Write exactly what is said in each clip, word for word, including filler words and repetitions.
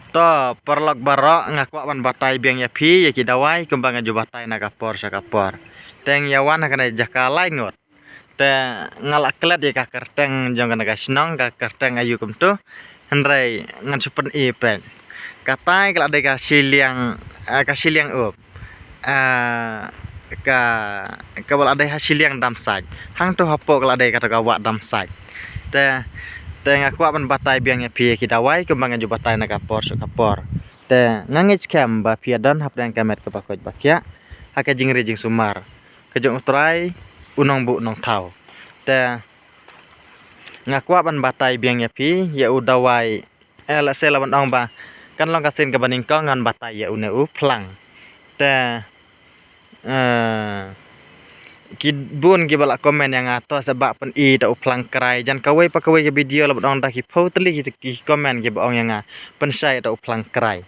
To, paralok baroh, nga kwah ban batai biang ïa phi ïa ki dawai kumba nga ju batai na ka por sha ka por. Te nga ïa wan ha kane ka jaka lai ngut. Te nga la klet ïa ka kyrteng jong kane ka shnong, ka kyrteng aïu kumto. Hynrei ngan shu pyni peit. Katai ka la dei ka shiliang, eh, ka shiliang up. Ah, ka, kaba la dei ha shiliang Damsait. Hangto hapoh ka la dei kato ka wah Damsait. Te, te nga kwah ban batai biang ïa phi ïa ki dawai kumba nga ju batai na ka por sha ka por. Te nga ngeit skhem ba phi ïa don hapdeng ka met kaba koit ba khiah ha ka jingri jingsumar ka jong U Trai, U Nongbuh Nongthaw. Te nga kwah ban batai biang ïa phi ïa u dawai, eh, lehse la ban ong ba kan long ka sien kaba nyngkong ngan batai ïa une u phlang. Te, eh, ki bun kiba la comment ïa nga, to sa ba pyni ïa u phlang krai. Jan kawei pa kawei ka video la ban ong da ki phew tylli ki, ki comment kiba ong ïa nga, pynshai ïa u phlang krai.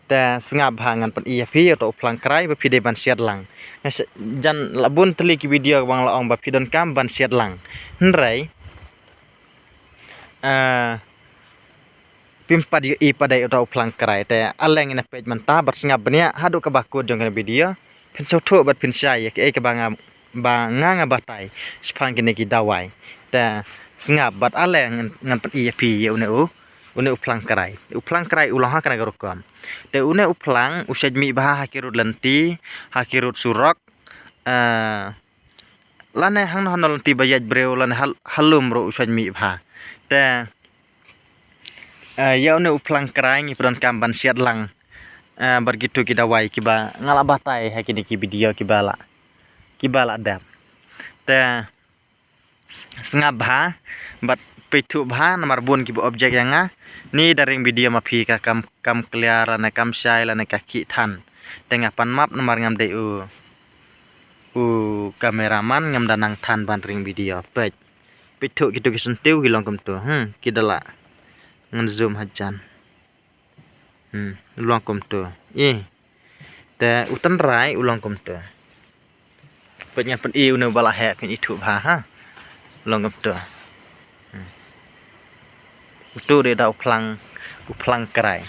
Te sngap bha, ngan pyni ïa phi ïa u phlang krai ba phi dei ban siat lang. Nga sha-, jan la bun tylli ki video ba nga la ong ba phi donkam ban siat lang. Hynrei, eh, phim pat ïohi pat ïa uta u phlang krai. Te ale ngin ïa peit mynta bad sngap bniah haduh kaba kut jong kane ka video. Phin sngewthuh bad phin shai ïa kaei kaba nga, ba nga nga batai shaphang kine ki dawai. Te sngap bad ale ngan, ngan pyni ïa phi ïa une u, une u phlang krai. U phlang krai u long ha kane ka rukom. Te une u phlang u shait mih bha ha ki rud lynti, ha ki rud surok. Eh, lane hangno hangno lynti ba ïaid briew, lane ha, ha lum ruh u shait mih bha. Te, eh, ïa une u phlang krai ngi pyndonkam ban siat lang, eh, bad kito ki dawai kiba nga la batai ha kine ki video kiba la, kiba la dep. Te sngap bha bad peit thuh bha namar bun kiba object ïa nga. Ni da ring video ma phi ka kam, kam clear lane kam shai lane ka khih than. Te nga pan map namar ngam dei u, u cameraman, ngam da nang than ban ring video. Peit, peit thuh kito ki syntiew ki long kumto. Hmm, ki da la, ngan zoom hajan. Hmm, u long kumto. Ih. Te u tynrai u long kumto. Peit ngan pyni une ba la heh phin ithuh bha ha. U long kumto. Hmm. Uto dei da u phlang, u phlang krai.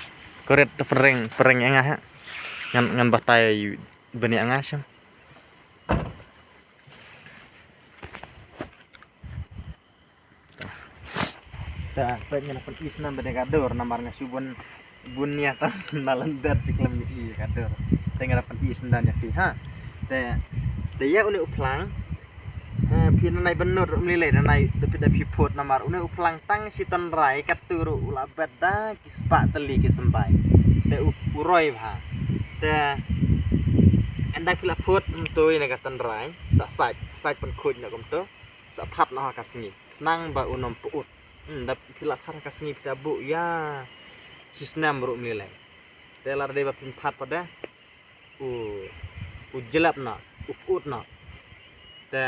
Ko rit te pyrshang, pyrshang ïa nga ha. Ngan, ngan batai bniah ïa nga shem. Te, peit ngan pyni snem bad ka dur namar nga shu bun, bun nia tang na lyndet phi khlem ïohi ka dur. Te ngan pyni snem ïa phi ha. Te, te ïa une u phlang. Eh, phi nanai bynnud ruh ym lei lei nanai da phi da phi phut namar une u phlang tang shi tynrai katto ruh u la bet da ki spah tylli ki symbai. Te u, u roi bha. Te ynda phi la phut ym tui na ka tynrai sa sait, sait pynkhuid na kumto. Sa thap noh ha ka sngi khnang ba un ym put. Hmm, da phi la thap ha ka sngi phi da buh ïa shi snem ruh ym lei lei. Te lada dei ba phim thap pat de u, u jlep noh, u put noh. Te,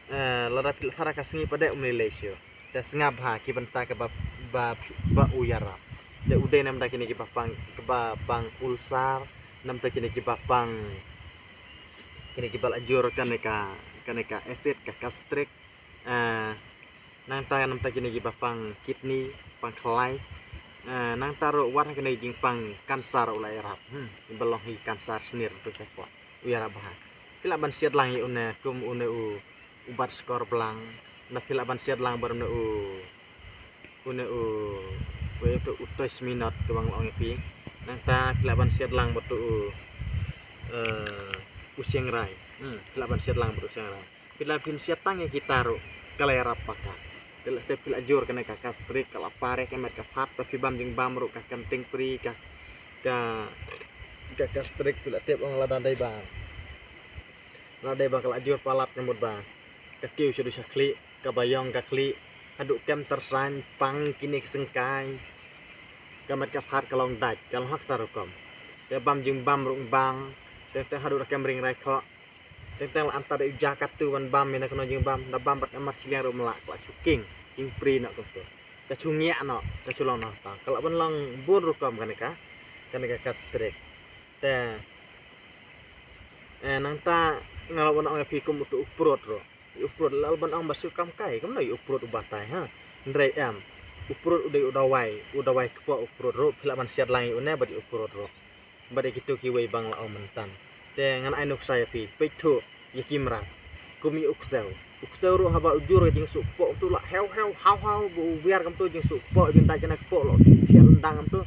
eh, lada phi la thap ha ka sngi pat de um lei lei shuh. Te sngap bha ki bynta kaba, ba, ba u ïarap. Te u dei namar da kine kiba pang, kiba pang ulcer, namar da kine kiba pang, kine kiba la jur kane ka, kane ka acid, ka gastric. Eh, nangta namar da kine kiba pang kidney, pang khlai. Eh, nangta ruh wat ha kine jingpang cancer u la ïarap. Hmm, ba long hi cancer snier tu shapoh. U ïarap bha. Phi lah ban siat lang ïa une kum une u, u bat skor blang. Na phi lah ban siat lang bad une u, une u, u, u tois minot kaba nga ong ïa phi. Nangta phi lah ban siat lang bad u, eh, u shengrai. Hmm, phi lah ban siat lang bad u shengrai. Phi lah phin siat tang ïa kita ruh ka la ïarap paka. Te lehse phi la jur kane ka gastric, ka la pare ka met ka phat, te phi bam jingbam ruh ka kynting pri, ka, ka, ka gastric phi la tip ong lada dei ba, lada dei ba ka la jur palat ka mut ba ka kiew sha dei sha khlieh, kaba ïong ka khlieh, haduh kem tyrsain pang kine ki syngkai, ka met ka phat ka long dait, ka long ha kata rukom. Te bam jingbam ruh bam, te, te haduh da kem ring rai khoh. Teng teng la anta da u ja katto ban bam ïa na kano jingbam, da bam bad ka mar shiliang ruh ym lah, ka la shu king, king pri noh kumto. Ka shu ngiah noh, ka shu long noh tang. Ka lah ban long bun rukom kane ka, kane ka gastric. Te, eh, nangta nga lah ban ong ïa phi kum uto u prut ruh. U prut lah ban ong ba shu kam kai, kumno u prut u batai ha. Hynrei em. u prut u dei u dawai, u dawai kpoh u prut ruh, phi lah ban shet lang ïa une bad ïa u prut ruh. Bad ïa kito kiwei ba nga la ong myntan. Te ngan ai nuksa ïa phi, peit thuh ïa ki mrad. Kum ïa u ksew. U ksew ruh haba u jur ka jingsuh kpoh, kumto la hew hew haw haw, ba u wiar kumto jingsuh kpoh, jingdait kane kpoh, la thiah lyndang kumto.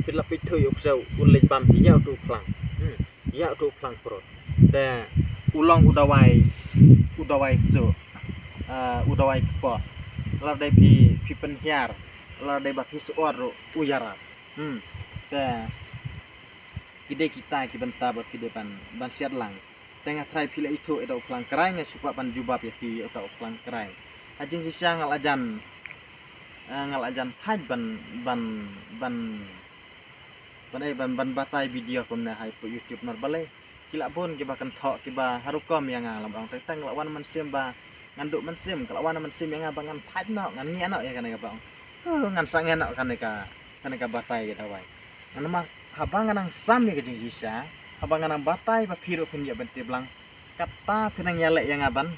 Phi la peit thuh ïa u ksew, un leit bam phi ïa uto u phlang. Hmm. Ïa uto u phlang prut. Te u long u dawai, u dawai suh. Ah, u dawai kpoh. Lada dei phi, phi pynhiar, lada dei ba phi suh ruh, u ïarap. Hmm. Te ki dei kita ki bynta ba phi dei ban, ban shet lang. Te nga tharai phi la ithuh ïa uta u phlang krai, nga shu kwah ban jubab ïa phi ïa uta u phlang krai. Ha jingshisha nga la jan, eh, nga la jan thait ban, ban, ban, ban, eh, ban, ban batai video kumne ha YouTube nar balei. Ki la bun kiba kynthoh kiba ha rukom ïa nga, la ong teng teng ka la wan mynsiem ba ngan duh mynsiem, ka la wan mynsiem ïa nga ba ngan thait noh, ngan ngiah noh ïa kane kaba ong. Huh, ngan sangeh noh kane ka, kane ka batai ka dawai. Namar haba nga nang sam ïa ka jingshisha, haba nga nang batai ba phi ruh phin ïoh ban tip lang, kata phi nang ïaleh ïa nga ban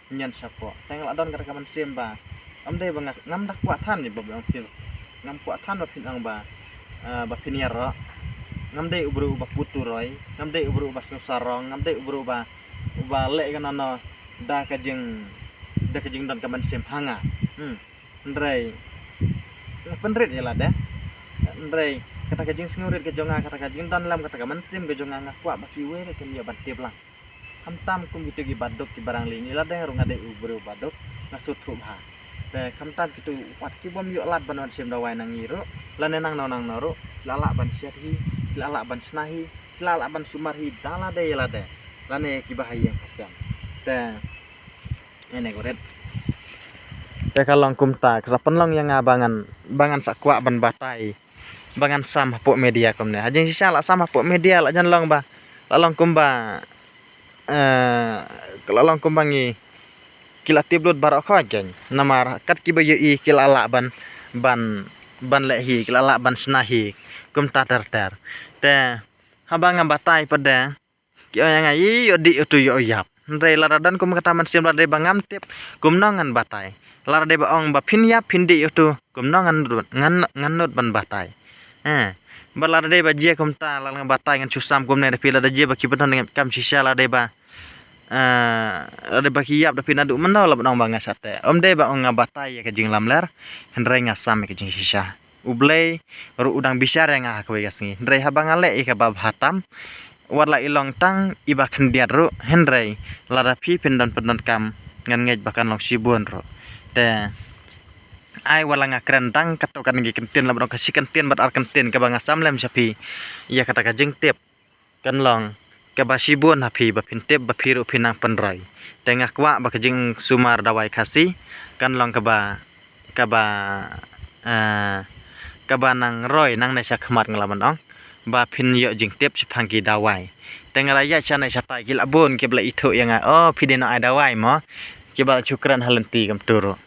ñion shapoh. Te nga la don kata ka mynsiem ba ym dei ba nga, ngam da kwah than ïa ba ong phi ruh. Ngam kwah than ba phin ong ba, ah, ba phin ïaroh. Ngam dei u briew uba put turoi, ngam dei u briew uba sngewsarong, ngam dei u briew uba, uba leh kano kano da ka jing, da ka jingdon ka mynsiem ha nga. Hmm. Hynrei nga pynrit ïa lade. Hynrei kata ka jingsngewrit ka jong nga, kata ka jingdon lem, kata ka mynsiem ka jong nga, nga kwah ba kiwei ruh kin ïoh ban tip lang. Khamtam kum kito kiba duk kiba rangli, ngi lade ruh nga dei u briew ba duk, nga sngewthuh bha. Te khamtam kito wat kibym ïoh lad ban wan shim dawai na ngi ruh, lane nangno nangno ruh, ki la lah ban shet hi, ki la lah ban shna hi, ki la lah ban sumar hi da lade ïa lade, lane kiba ha ïing ha sem. Te ene ko rit. Te ka long kumta, ka sa pynlong ïa nga ba ngan, ba ngan sa kwah ban batai, ba ngan sam hapoh media kumne. Ha jingshisha la sam hapoh media la jan long ba, la long kumba, eh, la long kumba ngi, ki la tip lut baroh khoit kein. Namar kat kiba ïohi ki la lah ban, ban, ban leh hi, ki la lah ban shna hi, kumta ter ter. Te haba nga batai pat de, ki ong ïa nga, ïoh dih utu ïoh ïap. Hynrei lada don kum kata mynsiem, lada dei ba ngam tip, kumno ngan batai? Lada dei ba ong ba phin ïap phin dih utu, kumno ngan, ngan, ngan nud ban batai? Eh, ba lada dei ba jia kumta, lada nga batai ngan shu sam kumne da phi, lada jia ba ki bynta ngan kam shisha, lada dei ba, eh, lada dei ba ki ïap da phi naduh mynno la ban ong ba nga sate. Ym dei ba ong nga batai ïa ka jinglamler, hynrei nga sam ïa ka jingshisha. U Blei ruh u dang bishar ïa nga ha kawei ka sngi. Hynrei haba nga leh ïa kaba bha tam, wat la i long tang iba khyndiat ruh, hynrei lada phi phin don pyndonkam, ngan ngeit ba kan long shibun ruh. Te ai wat la nga kren tang katto katne ki kyntien, la ba dang ka shi kyntien bad ar kyntien kaba nga sam lem sha phi ïa kata ka jingtip. Kan long kaba shibun ha phi ba phin tip ba phi ruh phin nang pynroi. Te nga kwah ba ka jingsumar dawai Khasi kan long kaba, kaba, eh, kaba nang roi nangne sha khmat, nga la ban ong ba phin ïoh jingtip shaphang ki dawai. Te nga la ïaid shane shatai, ki la bun kiba la ithuh ïa nga, oh, phi dei nong ai dawai mo, kiba la shu kren ha lynti kumtu ruh.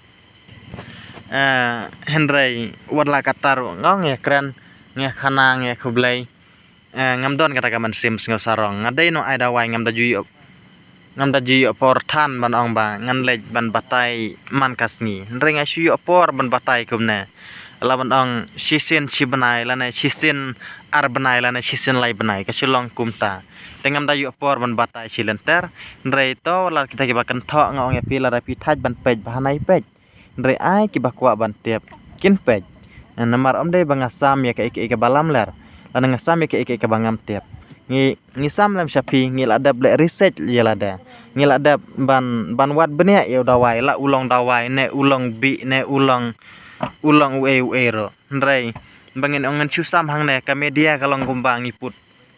Eh, hynrei wat la katta ruh nga ong ïa kren, nga khana, nga khublei. Eh, ngam don kata ka mynsiem sngewsarong. Nga dei nong ai dawai, ngam da ju ïoh, ngam da ju ïoh por than ban ong ba ngan leit ban batai man ka sngi. Hynrei nga shu ïoh por ban batai kumne, la ban ong shisien shi bnai, lane shisien ar bnai, lane shisien lai bnai, ka shu long kumta. Te ngam da ïoh por ban batai shi lynter. Hynrei to la kita kiba kynthoh, nga ong ïa phi, lada phi thait ban peit, ba hangne peit. Hynrei ai kiba kwah ban tip kin peit. Namar ym dei ba nga sam ïa kaei kaei kaba lamler, lane nga sam ïa kaei kaei kaba ngam tip. Ngi, ngi sam lem sha phi, ngi la dep leh research ïa lade. Ngi la dep ban, ban wad bniah ïa u dawai, la u long dawai ne u long bih ne u long, u long uei uei ruh. Hynrei ba ngin ong ngin shu sam hangne, ka media ka long kumba ngi put,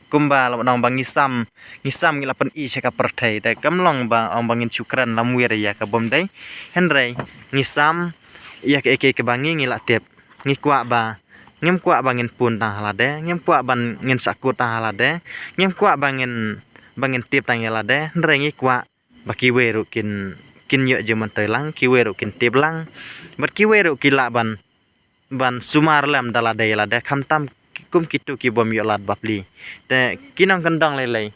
kumba la ong ba ngi sam, ngi sam ngi la pyni sha ka pyrthei. Te kam long ba ong ba ngin shu kren lamwir ïa ka bym dei. Hynrei ngi sam ïa kaei kaei kaba ngi, ngi la tip. Ngi kwah ba, ngim kwah ba ngin pun tang ha lade, ngim kwah ban ngin sahkut tang ha lade, ngim kwah ba ngin, ba ngin tip tang ïa lade. Hynrei ngi kwah ba kiwei ruh kin, kin ïoh jingmyntoi lang, kiwei ruh kin tip lang, bad kiwei ruh ki lah ban, ban sumar lem da lade ïa lade, khamtam kum kito ki bym ïoh lad bapli. Te ki nongkyndong lei lei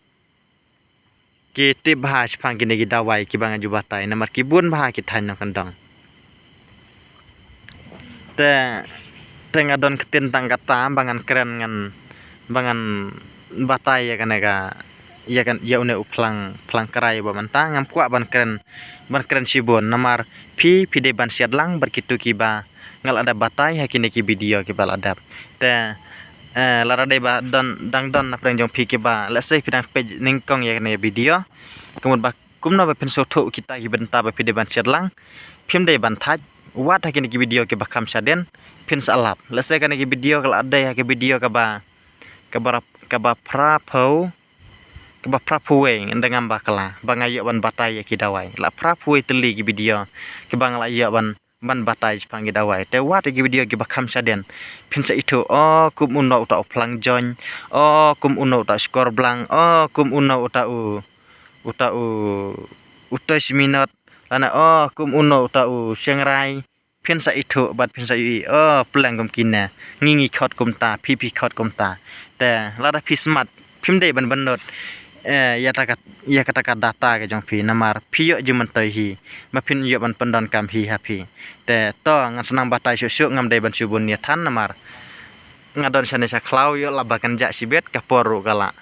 ki tip bha shaphang kine ki dawai kiba nga ju batai, namar ki bun bha ki thaiñ nongkyndong. Te, te nga don ktien tang kata ba ngan kren ngan, ba ngan batai ïa kane ka, ïa kan, ïa une u phlang, phlang krai ba mynta ngam kwah ban kren, ban kren shibun namar phi, phi dei ban shait lang bad kito kiba nga la dep batai ha kine ki video kiba la dep. Te, eh, lada dei ba don, dang don na pdeng jong phi kiba, let's say phi dang peit nyngkong ïa kane video. Ka mut ba kumno ba phin sngewthuh kita ki bynta ba phi dei ban shait lang. Phim dei ban thait, wat ha kine ki video kiba kham shadien, phin sa lap. Let's say kane ki video ka la dei ha ki video kaba, kaba rap, kaba phra phew, kaba phra phew wei, ngan da ngam bakla ba nga ïoh ban batai ïa ki dawai. La phra phew wei tylli ki video kiba nga la ïoh ban, ban batai shaphang ki dawai. Te wat ïa ki video kiba kham shadien, phin sa ithuh, o kum uno uta u phlang join, o kum uno uta u shkor blang, o kum uno uta u, uta u, u toy minot, lane o kum uno uta u shengrai. Phin sa ithuh bad phin sa ïohi, o pleng kum kine, ngi ngi khot kumta, phi phi khot kumta. Te lada phi smat, phim dei ban bynnud, eh, ïa ta ka, ïa kata ka data ka jong phi namar phi ïoh jingmyntoi hi, ba phin ïoh ban pyndonkam hi ha phi. Te to ngan sa nang batai shuh shuh, ngam dei ban shu bun ïa than namar nga don shane sha khlaw, ïoh la ba kan jah shibit, ka por ruh ka la,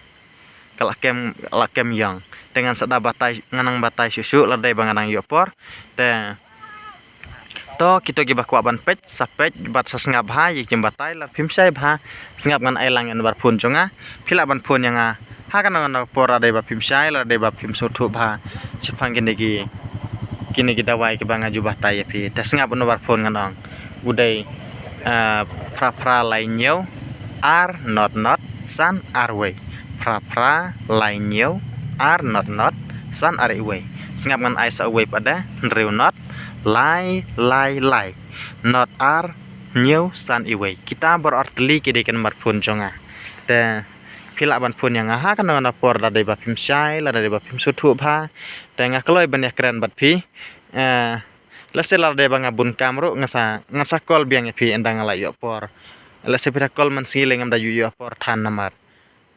ka la kem, la kem ïong. Te ngan sa da batai, ngan nang batai shuh shuh lada dei ba nga dang ïoh por. Te to kito kiba kwah ban peit sa peit bad sa sngap bha ïa ki jingbatai. Lada phim shai bha, sngap ngan ai lang ïa u number phone jong nga. Phi lah ban phone ïa nga ha kano kano por lada dei ba phim shai, lada dei ba phim sngewthuh bha shaphang kine ki, kine ki dawai kiba nga ju batai ïa phi. Te sngap u number phone ngan ong, u dei, eh, phra phra lai hynñiew ar not not san ar wei. Phra phra lai hynñiew ar not not san ar wei. Sngap ngan ai sa uwei pat de, hynriew not lai lai lai not ar hynñiew san wei. Kita baroh ar tylli ki dei ki number phone jong nga. Te phi lah ban phone ïa nga ha kano kano por lada dei ba phim shai, lada dei ba phim sngewthuh bha. Te nga kloi ban ïakren bad phi. Eh, let's say lada dei ba nga bun kam ruh, nga sa, nga sa call biang ïa phi ynda nga la ïoh por. Let's say phi da call mynsngi lei, ngam da ju ïoh por than namar,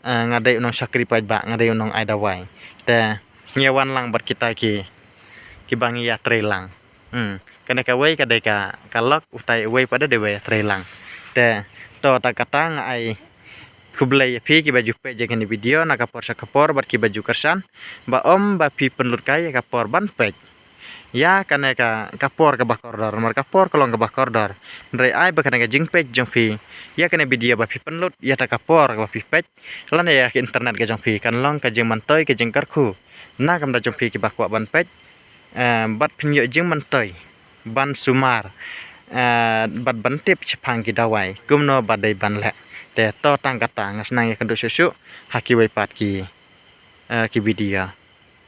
eh, nga dei u nongshakri paidbah, nga dei u nongai dawai. Te ngi ïa wan lang bad kita ki, kiba ngi ïatrei lang. Hmm. Kane kawei ka dei ka, ka lok, utai uwei pat de dei ba ïatrei lang. Te to ta kata nga ai khublei ïa phi kiba ju peit ïa kane video na ka por sha ka por bad kiba ju kyrshan ba ym ba phi pynlut kai ïa ka por ban peit ïa kane ka, ka por kaba kordor, namar ka por ka long kaba kordor. Hynrei ai ba kane ka jingpeit jong phi ïa kane video ba phi pynlut ïa ta ka por kaba phi peit, lane ïa ka internet ka jong phi, kan long ka jingmyntoi, ka jingkyrkhu na ka bynta jong phi kiba kwah ban peit, eh, bad phin ïoh jingmyntoi ban sumar, eh, bad ban tip shaphang ki dawai kumno ba dei ban leh. Te to tang kata, nga sa nang ïakynduh shuh shuh ha kiwei pat ki, eh, ki video.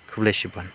Khublei shibun.